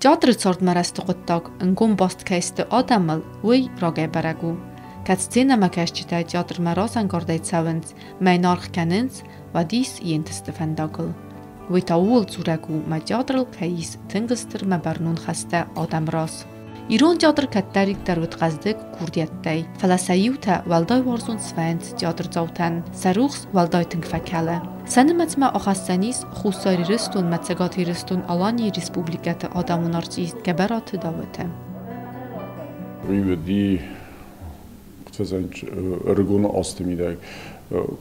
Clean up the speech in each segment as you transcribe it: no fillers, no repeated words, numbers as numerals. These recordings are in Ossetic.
Театры цардмӕ рӕзты хъуыддаг ӕнгом баст кӕй сты адӕмыл, уый рагӕй бӕрӕг у. Кӕд сценӕмӕкӕсджытӕ театрмӕ разӕнгардӕй цӕуынц, мӕ йын аргъ кӕнынц, уӕд ис йе нтысты фӕндагыл. Уый та ууыл дзурӕг у, мӕ театрыл кӕй ис тынг стыр мӕ бӕрнон хӕстӕ адӕмы раз. Ирон театр кӕддӕриддӕр уыд хъӕздыг курдиӕттӕй, фӕлӕ сӕ иутӕ уӕлдай уарзон свӕййынц театрдзаутӕн, сӕ рухс уӕлдай тынг фӕкӕлы. Сӕ нымӕцмӕ ахӕссӕн ис Хуссар Ирыстонмӕ Цӕгат Ирыстон-Аланийы республикӕты адӕмон артист Гӕбӕраты Дауыты. Уый уыди ӕрыгон азты мидӕг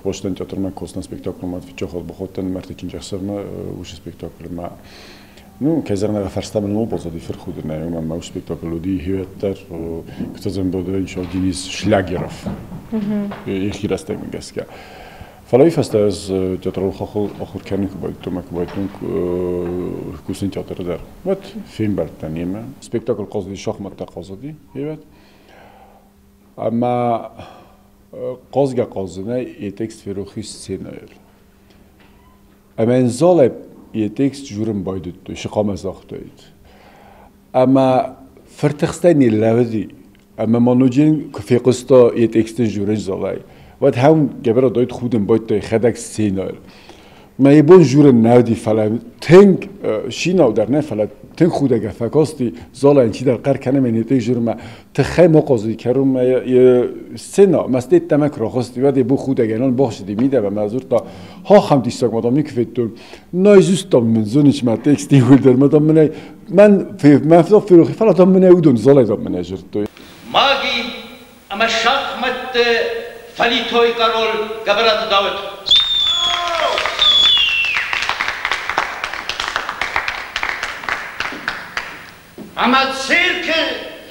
Къостайы театрмӕ косна спектаклмӕ фыццаг баходтӕн мӕрдты чындзӕхсӕвмӕ уыцы спектаклмӕ. Ну, кӕй зӕгъын ӕй фарста мын обозади фырхудынӕй, уымӕн мӕ спектакль уыди хиуӕттӕр, кто еще Денис Шлягеров. Йӕхи рӕстӕгмӕ гӕсгӕ. Фӕлӕ уый фӕстӕ ӕз театрал ахуыр кӕнын куы байдыдтон, мӕ куы байдыдтон кусын театры дӕр. Уӕд фембӕлдтӕн йемӕ. Спектакль хъазыди, шахматтӕ хъазыди, хиуӕт. Ӕмӕ хъазгӕ-хъазынӕй йӕ текст ферох ис сценӕйыл. Ӕмӕ йын залӕй йӕ текст журын байдыдтой, сыкъамӕ загътаид. Ӕмӕ фыртыхстӕй не лӕууыди. Ӕмӕ ма ноджы куы фехъуыста йӕ тексты журын залӕй, уӕд хӕм гӕбӕр дойт худын байдыдта йӕхӕдӕг сценӕйыл. Мӕ йӕ бон журын нӕ уыди, фӕлӕ тынг шинау дӕр нӕ, фӕлӕ тынг худӕгӕй фӕкасти, залӕн чидӕр хъӕр кӕны мӕ не журмӕ тыххӕй ма хъазыди кӕронмӕ сцена мӕ стеттӕмӕ куы рахызти, уӕд йӕ бон худӕгӕй бахсыди мидӕмӕ мӕ дзырдта, ахӕм диссаг ма дам никуы федтон. Наизусть мын зоныс мӕ текст иууылдӕр, ма дам мын ӕй мӕн мӕ ферох, фӕлӕ дам мын ӕй уыдон залӕй дам мын ӕй дзырдтой. Маги ӕмӕ шахмӕтты фӕлитой король Гӕбӕраты Дауыт. Ӕмӕ циркы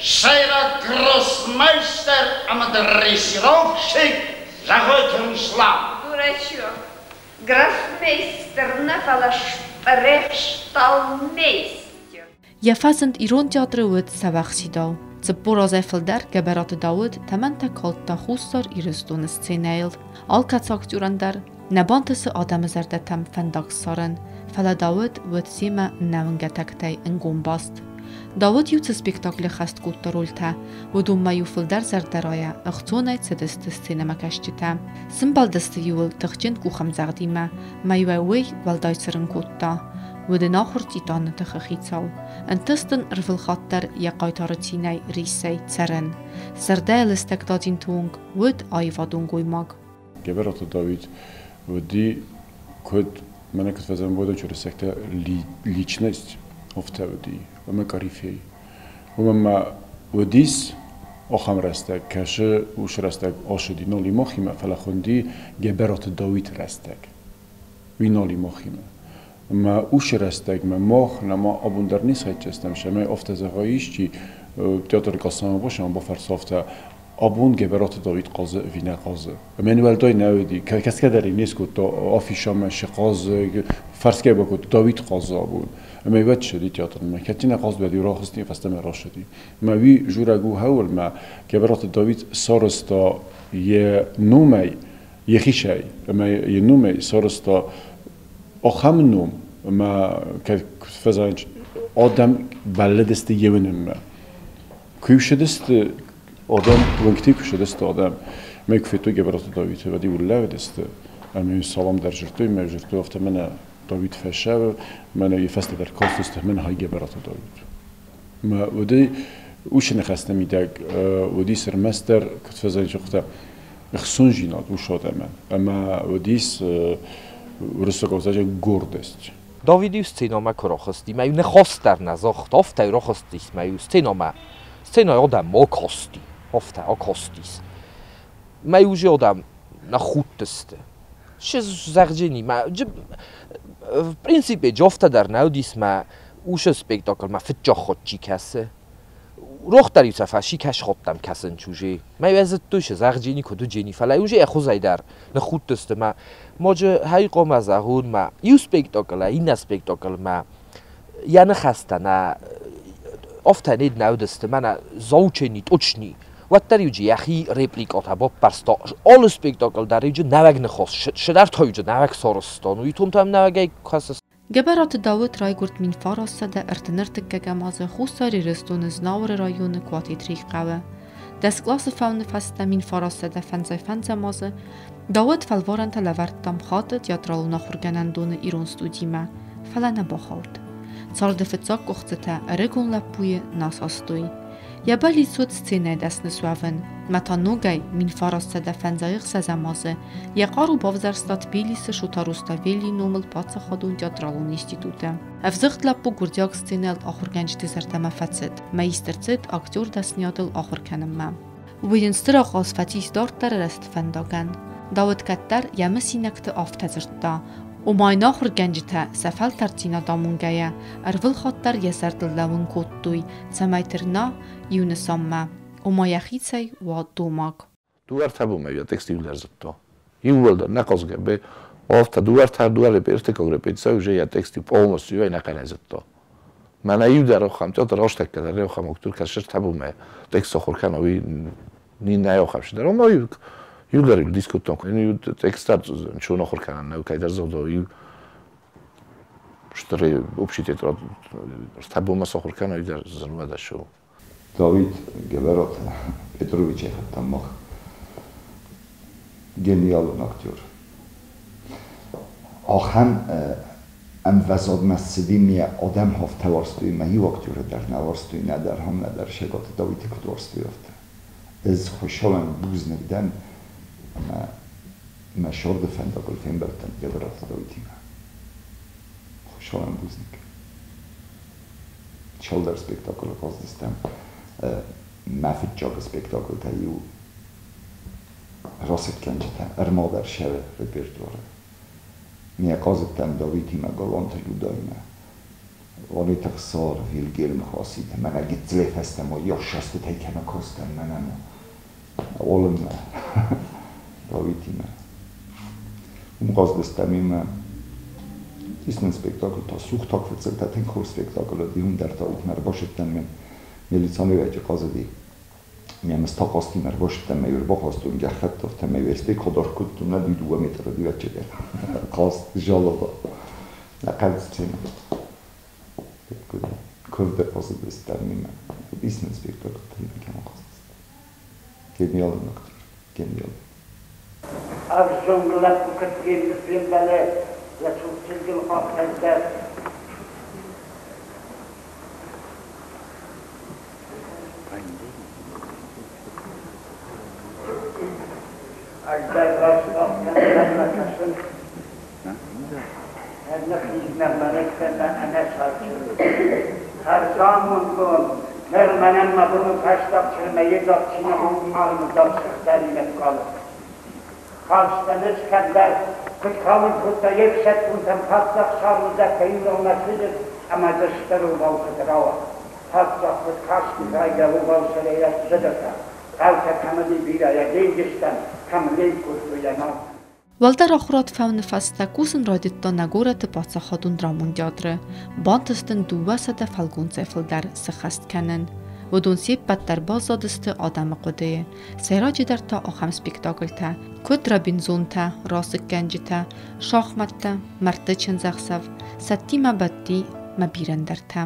сӕйраг гроссмейстер ӕмӕ дрессировщик Зӕгъойты Руслан. Дурачок. Гроссмейстер нӕ, фӕлӕ штрехшталмейстер. Йӕ фӕзынд ирон театры уыд сӕуӕхсидау. 40 азӕй фылдӕр Гӕбӕраты Дауыт тӕмӕнтӕ калдта Хуссар Ирыстоны сценӕйыл. Алкӕцы актерӕн дӕр нӕ бантысы адӕмы зӕрдӕтӕм фӕндаг ссарын, фӕлӕ Дауыт уыд семӕ нӕуынгӕ тӕгтӕй ӕнгом баст. Дауыт-иу цы спектаклы хӕст кодта рольтӕ, уыдонмӕ-иу фылдӕр зӕрдӕрайӕ ӕхцонӕй цыдысты сценӕмӕкӕсджытӕ. Сымбӕлдысты-иу ыл тыхджын къухӕмдзӕгъдимӕ, мӕ-иу уый уӕлдай цырын кодта. Уыд ын ахуыр титаны тыхы хицау. Ӕнтыст ын ӕрвылхатт дӕр йӕ хъайтары цинӕй, рисӕй цӕрын. Зӕрдӕйы лыстӕг дадзинты онг уыд аивадон гоймаг. Гӕбӕраты Давид уыди куыд мӕнӕ куыд фӕзӕмбӕлдӕн чырыстӕгтӕ личность афтӕ уыди ӕмӕ корифей. Уымӕн ма уыдис ахӕм рӕстӕг, кӕсы уыцы рӕстӕг ацыди нал и махимӕ, фӕлӕ хуынди Гӕбӕраты Дауиты рӕстӕг. Уый нал и махимӕ. Ӕмӕ уыцы рӕстӕгмӕ мах нӕма абон дӕр не схӕццӕ стӕм, афтӕ зӕгъа исчи, театры кассӕмӕ бацӕуӕм, бафӕрса афтӕ, абон Гӕбӕраты Давид хъазы ӕви нӕ хъазы. Ӕмӕ йын уӕлдай нӕ уыди, кӕсгӕ дӕр ын не скодта афишӕмӕ шы хъазы, фӕрсгӕ бакодта, Давид хъазы абон. Ӕмӕ уӕд ссыди театрмӕ. Кӕд нӕ хъазт уӕд рахызти, фӕстӕмӕ рацыди. Ӕмӕ уый журӕг у хӕуыл, мӕ Гӕбӕраты Давид сарӕзта йӕ номӕй, йӕхицӕй, ӕмӕ йӕ номӕй сарӕзта ахӕм ном, ӕмӕ кӕд фӕзӕгъынц, адӕм бӕллыдысты йе уынынмӕ. Куы ссыдысты адӕм, уынгты куы ссыдысты адӕм, мӕ куы федтой Гӕбӕраты Давиды, уӕд-иу лӕууыдысты ӕмӕ йын салам дӕр дзырдтой, мӕ дзырдтой, афтӕ мӕнӕ Давид фӕсӕвы, мӕнӕ йӕ фӕстӕдӕр кастысты, мӕнӕ хай Гӕбӕраты Давид. Мӕ уыди уыцы ныхӕсты мидӕг уыдис ӕрмӕстдӕр, куыд фӕзӕгъынц, афтӕ ӕхцондзинад уыцы адӕмӕн. Ӕмӕ уыдис уырыссаг ӕвзаджы гордость. Давид-иу сценӕмӕ куы рахызти, мӕ-иу ныхас дӕр нӕ загъта, афтӕ рахызтис мӕ-иу сценӕмӕ. Сценӕйы адӕм акасти, афтӕ акастис. Мӕ-иу же адӕм нӕ худтысты. Се зӕгъджени мӕ в принципе афтӕ дӕр нӕ уыдис мӕ уыцы спектакльмӕ фыццаг хатт чи кӕсы. Рох дӕр-иу сӕ фӕси кӕсгӕттӕм кӕсын чуже. Мӕ зыдтой се зӕгъджени куыд уыджени, фӕлӕ уже йӕ хуызӕй дӕр ныххудтысты мӕ моджы хай хъуамӕ зӕгъон мӕ иу спектаклӕй иннӕ спектаклмӕ йӕ ныхӕстӕ нӕ афтӕ не нӕ уыдысты мӕнӕ заучени точни уӕддӕр-иу йӕхи репликӕтӕ баппӕрста алы спектакль дӕр-иу нӕуӕг ныхас сыдӕртӕ-иу нӕуӕг сарӕзта, ну и том там нӕуӕгӕй кӕсыс. Гӕбӕраты Дауыт райгуырд 1933 азы Хуссар Ирыстоны Знауыры районы Куатетрийы хъӕуы. 10 къласы фӕуыны фӕстӕ 1955 азы Дауыт фӕлварӕнтӕ лӕвӕрдта МХАТ-ы театралон ахуыргӕнӕндоны ирон студимӕ, фӕлӕ нӕ бахауд. Царды фыццаг къуыхцытӕ ӕрыгон лӕппуйы нӕ састой. Йӕ бӕллиц уыд сценӕйы дӕсны суӕвын, мӕ та ногӕй 1956 азы йӕ хъару бавзӕрста Тбилисы Шота Руставелийы номыл паддзахадон театралон институты. Ӕвзыгъд лӕппу гуырдзиаг сценӕйыл ахуыргӕнджыты зӕрдӕмӕ фӕцыд, мӕ ист ӕрцыд актер дӕсныйадыл ахуыр кӕнынмӕ. Уый йын стыр ахъаз фӕцис дарддӕры рӕзты фӕндагӕн. Дауыт кӕддӕр йӕ мысинӕгты афтӕ дзырдта, ома йын ахуыргӕнджытӕ сӕ фӕлтӕрддзинад амонгӕйӕ ӕрвылхатт дӕр йӕ зӕрдыл лӕууын кодтой, цӕмӕй тырна иу нысанмӕ, ома йӕхицӕй уа домаг. Дыууӕ-ӕртӕ бонмӕ йӕ текст иуылдӕр зыдта. Иууылдӕр, нӕ хъазгӕ, афтӕ дыууӕ-ӕртӕ дыууӕ ӕртыккаг репетицийы уже йӕ текст полностью ӕнӕхъӕнӕй зыдта. Мӕнӕ иу дӕр ахӕм театр растӕккӕ дӕр ахӕм актер кӕсыс табумӕ текст ахуыр кӕна, уый не ахӕм дӕр. Ома иу дӕр дискуттон, иу текст чон ахуыр кӕнӕн нӕу, кӕйдӕр загъта, иу стыр общий тетрад табумӕ сахуыр кӕна, уый дӕр зын уӕдӕ шоу. Давид Гӕбӕраты Петрович ӕхӕттӕм мах гениалон актер. Ахӕм ӕмвӕзадмӕ ссыди ме адӕм афтӕ уарзтой, мӕ иу актеры дӕр нӕ уарзтой, нӕдӕр ам, нӕдӕр Шегаты Давиды куыд уарзтой, афтӕ. Ӕз Хуыцауӕн бузныг дӕн, ӕмӕ мӕ сӕрды фӕндагыл фембӕлдтӕн Гӕбӕраты Давидимӕ. Хуыцауӕн бузныг. Цалдӕр спектаклы хъазыдыстӕм. Мӕ фыццаг спектаклтӕ иу расыггӕнджытӕ ӕрмадӕр сӕ репертуары. Ме хъазыдтӕн Давидимӕ, Галанты Людаимӕ. Валет Ӕхсар, Вильгельм Хасит, мӕнӕ гыццылӕй фӕстӕмӕ йӕ кӕмӕ кастӕн, мӕнӕ Олыммӕ, Давидимӕ. Уым хъазыдыстӕм имӕ Tisztelen спектакль, та сухтак фыццаг хор спектакль, ди hunderta ukmer basitten, милиционер қазыди. Ми стақасти мер башиттен, ме бахастун гӕххӕтт, ме вести кодаркуттун, на ди 2 метра дивечеге. Қаз жалоба. На қаз сцена. Кövde қазыдыстар миме. Tisztelen спектакль, кем қазыдыстар. Гениален актер. Гениален. Ӕвзонг лӕппу куыд фембӕлы йӕ чызгыл афтӕ Ӕз раст афтӕ кӕсын. Хӕрзамонд ныр мӕнӕн мӕ боны фӕстаг чырмӕ йедзаг чи нӕ армыдзаг сыгъзӕринӕг калы. Халстӕ кӕддӕр куыд хауын кодта йе фсӕддонтӕм паддзах Шарль Каирмӕ цыдыс ӕмӕ дзы стыр обау куыд рауад. Паддзах куыд касти райгӕ обау сӕрӕй быдыртӕ, хъӕутӕ кӕм уыди бирӕ, йӕ денджызтӕм кӕм ленк кодтой йӕ нау. Уӕлдӕр ахуырад фӕуыны фӕстӕ кусын райдыдта нӕ горӕты паддзахадон драмон театры. Бантыст ын 200 фӕлгонцӕй фылдӕр сыххӕст кӕнын. Уыдон се ппӕт дӕр баззадысты адӕмы хъуыдыйы. Сӕйраджыдӕр та ахӕм спектаклтӕ, куыд Робинзонтӕ, Расыггӕнджытӕ, Шахматтӕ, Мӕрдты чындзӕхсӕв, Сӕтти мӕ Бӕтти мӕ бирӕ ӕндӕртӕ.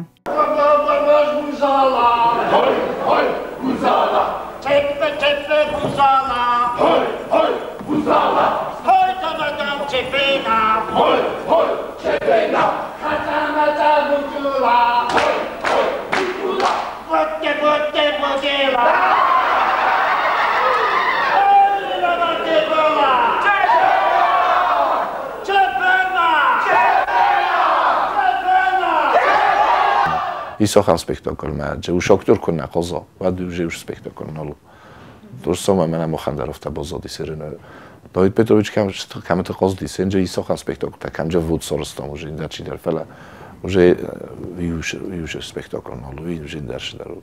Isso ахӕм спектакль же уж актер куы нӕ хъаза, уӕд уже уж спектакль нал у. Дурсома мӕнӕ махӕн дӕр афтӕ баззадис Ирина. Давид Петрович кӕмыты хъазыдис, енже ис ахӕм спектакльтӕ, кӕм же вот сарӕзтам уже ӕндӕр чидӕр, фӕлӕ уже иу спектакль нал у, уже ӕндӕр чидӕр у.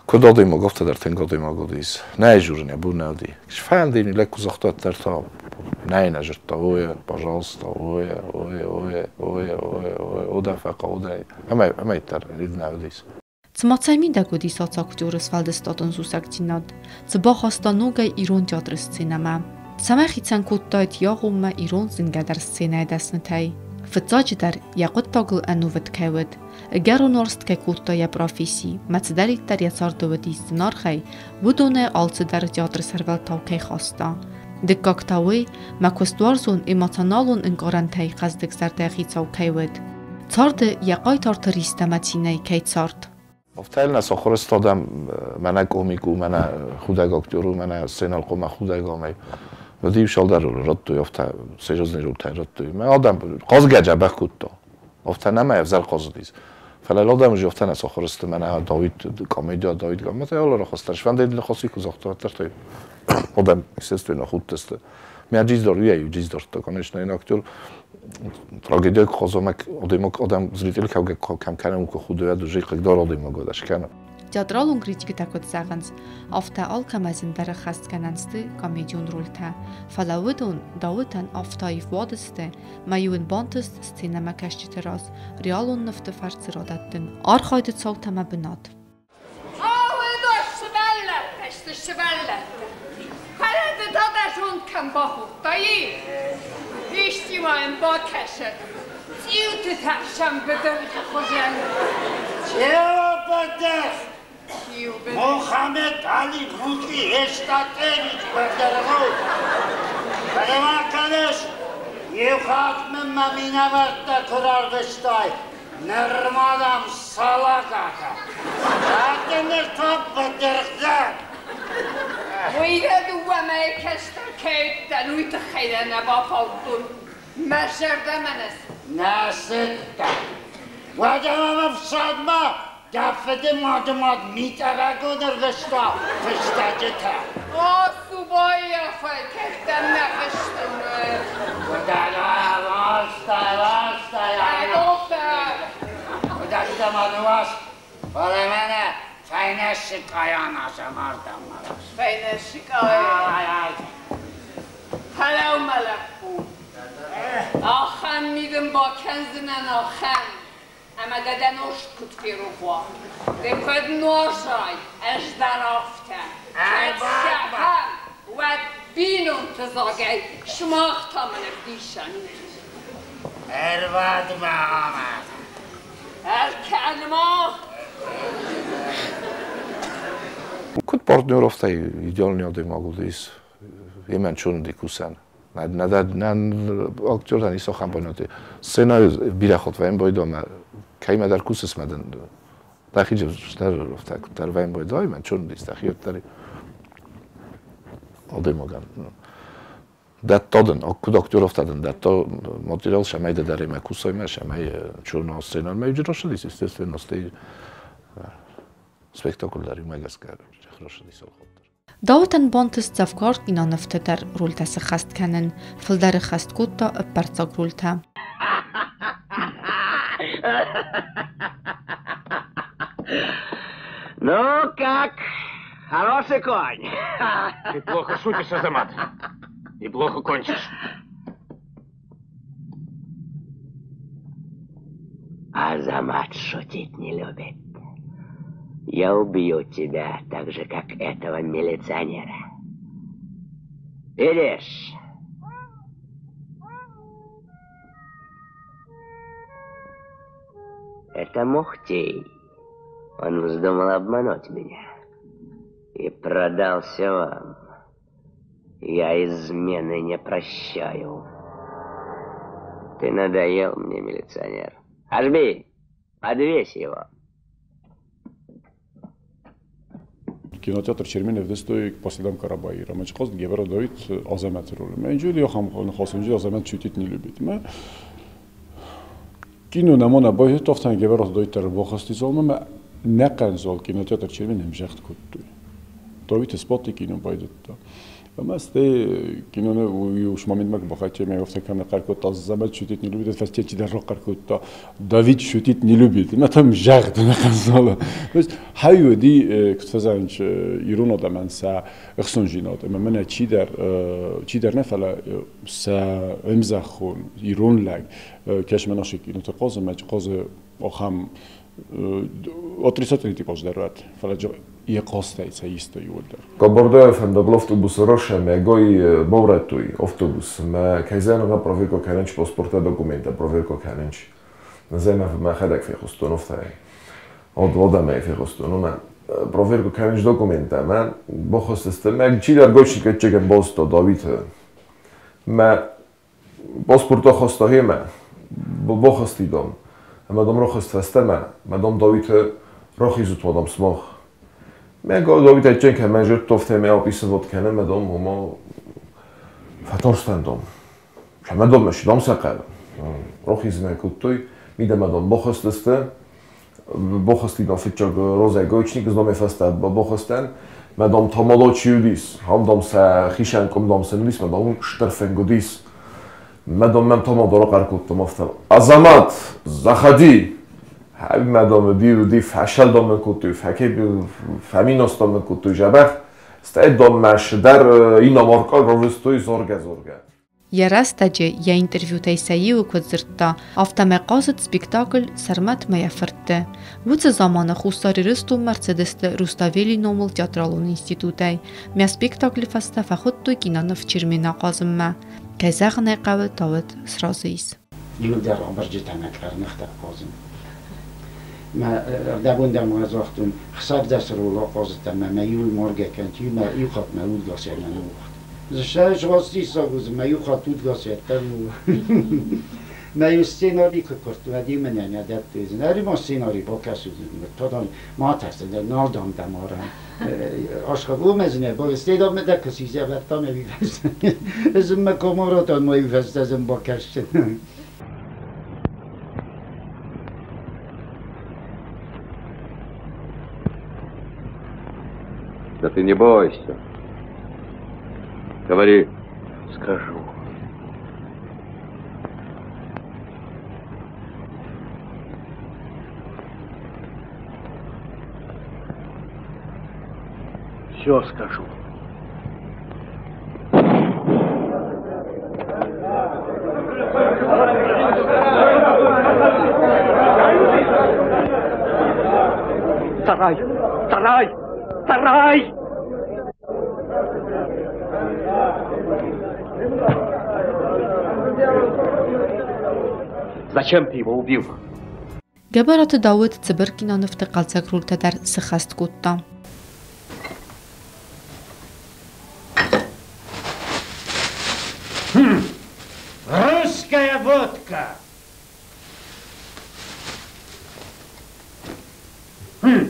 Куыд адӕймаг, афтӕ дӕр тынг адӕймаг уыдис. Нӕ журын йӕ бон нӕ уыди. Фӕнды лӕг куы загъта, уӕддӕр та нӕ нӕ зыдта, ой, пожалуйста, ой, ой, ой, ой, ой, ой, ода фӕхъӕуы, ода. Ӕмӕ ӕмӕ дӕр нӕ уыдис. Цыма цӕй мидӕг уыдис ацы актеры сфӕлдыстадон сусӕгдзинад, цы бахаста ногӕй ирон театры сценӕмӕ. Цӕмӕй хицӕн кодтаид йӕ агъоммӕ ирон зынгӕдӕр сценӕйы дӕснытӕй. Фыццаджыдӕр, йӕ хъуыддагыл ӕнувыд кӕй уыд, ӕгӕрон уарзт кӕй кодта йӕ професси, мӕ цыдӕриддӕр йӕ царды уыдис зынаргъӕй, уыдонӕй алцыдӕр театры сӕрвӕлтау кӕй хаста. Дыккаг та уый, мӕ куыстуарзон эмоционалон ӕнкъарӕнтӕй хъӕздыг зӕрдӕйы хицау кӕй уыд. Царды йӕ хъайтарты ристӕ мӕ цинӕй кӕй цард. Офтайлна сохорыстодам мӕнӕ комик у, мӕнӕ худӕг актер у, мӕнӕ сценал хъума худӕг омӕй. Уыди шалдар радтой, офта серьезный ролтӕ радтой. Мӕ адӕм хъазгӕ дзӕбӕх кодта. Офта нӕма ӕвзӕр хъазыдис. Фӕлӕ адӕм же офта нӕ сохорысты, мӕнӕ Давид комедия, Давид комедия, алы рахастар. Сфӕндыд ныхасы куы загъта, уӕддӕр та адӕм, естественно, худтысты. Мӕ джиздор, уый джиздордта, конечно, актер трагедия хъазамак адӕймаг адӕм зритель кӕугӕ кӕм кӕнӕм куы худуя уже хъыгдар адӕймаг уӕдӕ скӕны. Театралон критикытӕ куыд зӕгъынц, афтӕ алкӕмӕ зындӕр ӕххӕстгӕнӕн сты комедион рольтӕ, фӕлӕ уыдон Дауытӕн афтӕ аив уадысты, мӕ-иу ын бантыст сценӕмӕкӕсджыты раз реалон нывты фӕрцы радӕттын архайды цаутӕ ӕмӕ бынат. Сывӕллӕттӕ, фӕлӕ ды та дӕ зонд кӕм бахудтай, исчи ма йын бакӕсӕд, цъиуты тӕхсӕн быдыргъы хуызӕн. Чеобадах! Мухаммед Али Муки Эштатевич быдыргъ Фӕлӕ ма кӕныс, иу хатт мын мӕ минӕвӕрттӕ куы рарвыстай, нырма дам салагатӕ. Кӕд ныр та быдыргъ дӕ? Уый дӕ дыууӕ мӕйы кӕстӕр кӕй уыдтӕн, уый тыххӕй дӕ нӕ бафаудтон. Мӕ зӕрдӕмӕ нӕ цыд. Нӕ цыдтӕ. Уӕдӕ мӕм ӕфсадмӕ дӕ фыды мады мад митъӕрӕгон ӕрвыста фыстӕджытӕ. О, Субайафай, кӕддӕм нӕ фыстон. Уыдӕттӕ ма ныуаз, фӕлӕ мӕнӕ фӕйнӕ сыкъайы аназӕм ардӕм. Фӕйнӕ сыкъайы? Фӕлӕуу, мӕ лӕппу. Ахӕм ми дын бакӕндзынӕн, ахӕм, ӕмӕ дӕ дӕ нозт куыд ферох уа. Ды куыд нуазай, ӕз дӕр афтӕ. Кӕд сӕфӕм, уӕд бинонты дзагӕй, сымах та мын ӕвдисӕн ут. Ӕрвадмӕ амад. Ӕркӕн-ма! Куыд партнер, афтӕ идеальный адӕймаг уыдис. Йемӕ чонди кусӕн. Актерӕн ис ахӕм бынаты. Сценӕйы бирӕ хатт вӕййын байдамӕ, кӕимӕ дӕр кусыс мӕ дын дӕхи дӕр афтӕ куыддӕр вӕййын байдайы, мӕн чондис дӕхи уӕддӕр адӕймагӕн. Дӕтта дын, куыд актер, афтӕ дын дӕтта материал, цӕмӕй дӕ дӕр имӕ кусай мӕ, цӕмӕй чорна сценӕмӕ расадис, естественно, стӕй спектакль дӕр уымӕ гӕсгӕ расадис алхатт. Дауытӕн бантыст дзӕвгар кинонывты дӕр рольтӕ сӕххӕст кӕнын, фылдӕр ӕххӕст кодта ӕппӕрццаг рольтӕ. Ну как, хороший конь? Ты плохо шутишь, Азамат. И плохо кончишь. Азамат шутить не любит. Я убью тебя так же, как этого милиционера. Видишь? Это Мухтей. Он вздумал обмануть меня. И продался вам. Я измены не прощаю. Ты надоел мне, милиционер. Ажби, подвесь его. Кинотеатр Чермен ӕвдыстой по следам Карабаира. Мӕ чхоз Гевера Давид Азамат роль. Мӕ инжу хам хос инжу Азамат шутить не любит. Мӕ кино намона бой тофтан Гевера Давид тар бохости зол мӕ нӕхъӕн зол кинотеатр Чермен ӕмзӕгъд кодтой. Давид споты кино байдыдта. Ӕмӕ стӕй киноны уый моментмӕ куы бахӕццӕ, ӕмӕ афтӕ кӕм хъӕр кодта, Азамат шутить не любит, фӕсте чидӕр рахъӕр кодта, Давид шутить не любит. Ӕмӕ там загъд ӕнӕхъӕн залы. То есть хай уыди, куыд фӕзӕгъынц, ирон адӕмӕн сӕ ӕхцондзинад. Ӕмӕ мӕнӕ чидӕр, чидӕр нӕ, фӕлӕ сӕ ӕмзӕххон ирон лӕг, кӕс мӕнӕ киноты хъазы, мӕ хъазы ахӕм Отрицательный типаж дӕр уӕд, фӕлӕ йӕ хъазтӕй сӕ исты иууылдӕр. Къабордӕ фӕндагыл автобусы росӕмӕ ГАИ баурӕдтой автобус ӕмӕ кӕй зӕгъын проверка кӕнынч паспорттӕ документтӕ проверка кӕнынч. Зӕй мӕхӕдӕг фехъуыстон афтӕ. Адӕмӕй фехъуыстон, омӕ проверка кӕнынч документтӕ ӕмӕ баххуыстысты мӕ чидӕр гочник базыдта Давиты. Мӕ паспорт ахаста хемӕ, бахасти дам. Ӕмӕ дам рахызт фӕстӕмӕ, мӕ дам Давиты рахизут ма дам сымах. Meg a David egy кӕмӕ зыдта, мӕ описывать кӕны, мӕ дам, ома фӕтарстӕн дам. Мӕ дам, мӕ дам сӕ хъӕуы. Рахизынӕй кодтой, мидӕмӕ дам бахызтысты, бахызти дам фыццаг розӕй гаичник, дам фӕстӕ бахызтӕн. Мӕ дам тамадо чи уыдис, ам дам сӕ хисӕн къуым дам сын уыдис, мӕ дам стыр фынг уыдис. Мӕ дам мӕм тамадо рахъӕр кодтам афтӕ. Азамат, заходи! Мӕ дам уыди, фӕсӕл дам мын кодтой, фӕминос дам мын кодтой дзӕбӕх. Стӕй дам мӕ сыдӕр иномаркӕ рарвыстой заргӕ-заргӕ. Йӕ рӕстӕджы йӕ интервьютӕй сӕ иуы куыд дзырдта, афтӕмӕй хъазыд спектакль «Сӕрмӕт мӕ йӕ фыртты». Уыцы заманы Хуссар Ирыстонмӕ ӕрцыдысты Руставелийы номыл театралон институтӕй. Мӕ спектаклы фӕстӕ фӕхуыдтой киноныв «Чермен» ахъазынмӕ. Кӕй зӕгъын ӕй хъӕуы, Дауыт сразы ис. Иуылдӕр абырджытӕ мӕ къӕрныхтӕ хъазын. Мӕ ӕрдӕбон дӕр ма загътон, хсӕвдӕс ролы ахъазыдтӕн мӕ мӕ иуыл маргӕ кӕнт, иу хатт мӕ удгасӕй нӕ ныууагъта. Срастисаг уыдзӕн, мӕ иу хатт удгасӕй Мӕ иу сценари куы куырдтой, уӕд иу мӕнӕн нӕ дӕттой. Ӕри ма сценари бакӕсут, ма тӕрсӕн, нал дам дӕ марӕм. Ашхабомӕзынӕ богыстейдам дӕ кӕсизӕвӕрдтам ӕви Ӕз ын мӕ комаратан ма иу фӕстӕ зын бакӕсдзӕн. Да ты не бойся. Говори. Скажу. Все скажу. Сарай! Сарай! Сарай! Зачем ты его убил? Гӕбӕраты Дауыт цыбыр кинонывты хъӕлдзӕг рольтӕ дӕр сыххӕст кодта. Русская водка! Хм.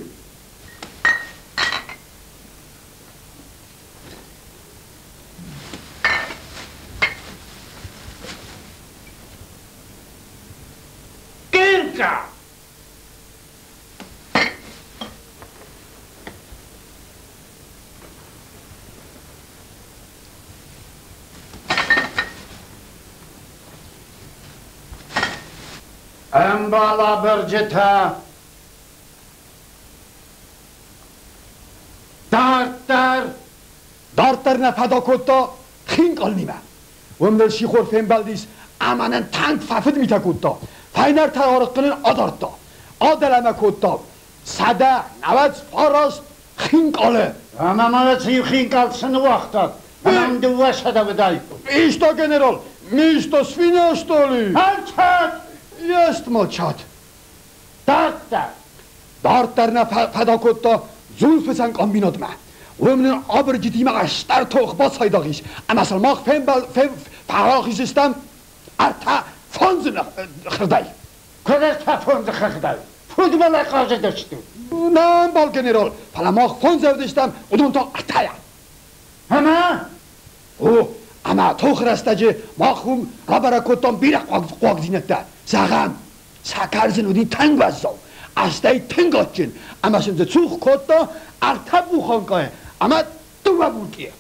Кирка! Ӕмбал абырджытӕ! Дарддӕр! Дарддӕр нӕ фӕда кодта хинкъалнимӕ. Уым ныл сихор фембӕлдис ӕмӕ нын танк фӕфыдмитӕ кодта. Фӕйнӕртӕ арахъхъы нын адардта. Адӕлӕмӕ кодта 199 хинкъалы. Ӕмӕ ма иу хинкъал цы ныууагътат? Ӕмӕ уын 200 уыдаиккой. Что, генерал, мы что, свинья, что ли? Молчать! Есть молчать. Дарддӕр! Дарддӕр нӕ фӕда кодта дзулфыцӕн комбинатмӕ. Уым нын абырджытимӕ стыр тох бацайдагъ ис, ӕмӕ сыл мах фӕрахиз стӕм 3 5 хыгъдӕй. Куыд 3 5 хыгъдӕй? Футболӕй хъазыдысты. Нӕ, ӕмбал генерал, фӕлӕ мах фондз ӕвдыстам, уыдон та ӕртӕйӕ. Ӕмӕ? О, ӕмӕ тохы рӕстӕджы мах уым рабӕрӕг кодтам бирӕ хъуагдзинӕдтӕ. Зӕгъӕм, сӕ кӕрдзын уыди тынг уӕззау, астӕй тынг адджын, ӕмӕ сын дзы цух кодта ӕртӕ буханкӕйы ӕмӕ дыууӕ булкъийы.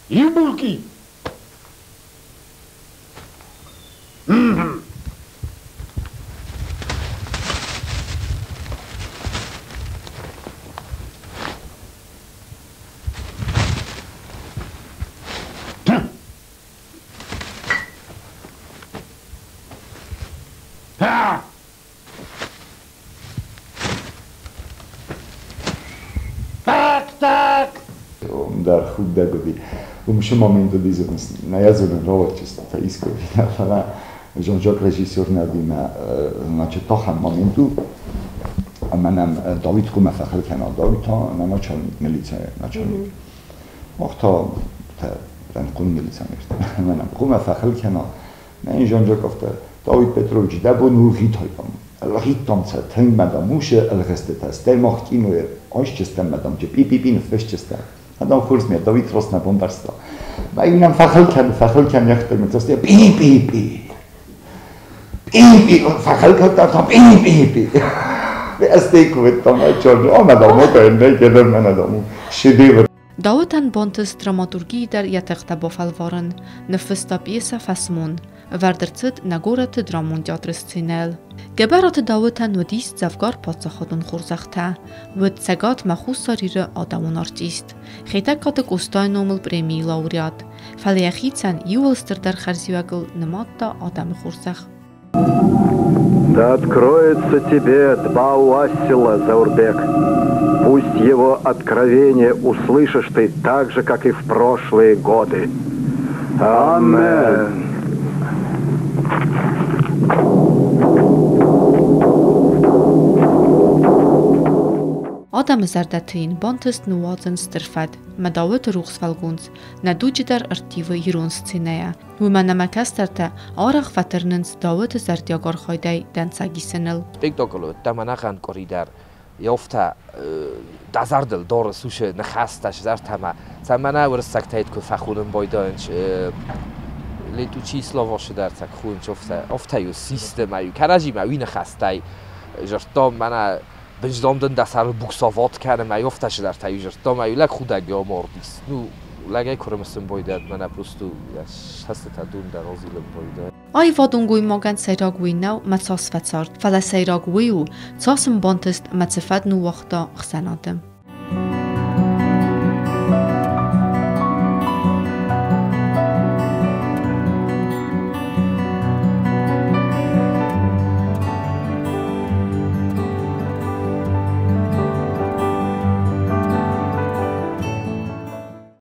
Иу булкъи. Ха! Хӕстӕг! Уым дӕр худӕг уыди. Уым шы момент уыди, нӕ йӕ дзурын ролотчеството искуы, фӕлӕ Жан-Жак режиссер нӕ уыди мӕ, значит, ахӕм момент у, ӕмӕ нӕм Давид хъуамӕ фӕхыл кӕна. Давид та нӕ начальник, милицӕйы начальник. Мах та рӕнхъон милиционертӕ. Ӕмӕ нӕм хъуамӕ фӕхыл кӕна. Мӕ йын Жан-Жак афтӕ, Давид Петрович, дӕ бон у ӕлгъитайдам. Ӕлгъитдам сӕ тынг, мӕ дам, усы ӕлгъыстытӕ, стӕй мах кинойы айсджыстӕм, мӕ дам, пи-пи-пи ныффысджыстӕм. Адам хорз мӕ Давид рост нӕ бамбӕрста. Мӕ йын нӕм фӕхыл кӕн, фӕхыл кӕн, йӕхӕдӕг ныццӕстӕ пи-пи-пи. Пи-пи, фӕхыл кодта та пи-пи-пи. Ezt én кувитtam egy csordó, amedam oda jön, menedam, шедевр. Дауытӕн бантыст драматургийы дӕр йӕ тыхтӕ бафӕлварын. Ныффыста пьесӕ Фӕсмон. Ӕвӕрд ӕрцыд нӕ горӕты драмон театры сценӕйыл. Гӕбӕраты Дауытӕн уыдис дзӕвгар паддзахадон хорзӕхтӕ. Уыд Цӕгат ӕмӕ Хуссар Иры адӕмон артист, Хетӕгкаты Къостайы номыл премийы лауреат. Фӕлӕ йӕхицӕн иууыл стырдӕр хӕрзиуӕгыл нымадта адӕмы хорзӕх. Да откроется тебе два Уассила, Заурбек. Пусть его откровение услышишь ты так же, как и в прошлые годы. Амен. Адӕмы зӕрдӕты йын бантыст ныууадзын стыр фӕд. Мӕ Дауыты рухс фӕлгонц нӕ дуджы дӕр ӕрттивы ирон сценӕйӕ. Уымӕн ӕмӕ кӕстӕртӕ арӕх фӕтырнынц Дауыты зӕрдиаг архайдӕй дӕнцӕг исыныл. Спектаклы уыдтӕн ӕнӕхъӕн къуыри дӕр. Афтӕ дӕ зӕрдыл дарыс уыцы ныхӕстӕ, зӕрдӕмӕ. Цӕмӕн уырыссӕгтӕ куы фӕхонын байдайынц летучие слова дӕр сӕ хонынц афтӕ. Афтӕ-иу систы мӕ-иу кӕрӕдзимӕ уый ныхӕстӕй зӕрдтам, мӕнӕ бынздом дын дӕ сӕрыл буксоват кӕны мӕ афтӕ цыдӕртӕ-иу зӕрдтам, мӕ-иу лӕг худӕг амардис. Ну, лӕгӕй куы рымысын байдайӕд, мӕнӕ просто йӕ цӕстытӕ дон дӕр азилын байдайы. Аивадон гоймагӕн сӕйраг уый нӕу, мӕ цас фӕцард, фӕлӕ сӕйраг уый у, цас ын бантыст ӕмӕ цы фӕд ныууагъта ӕхсӕнады.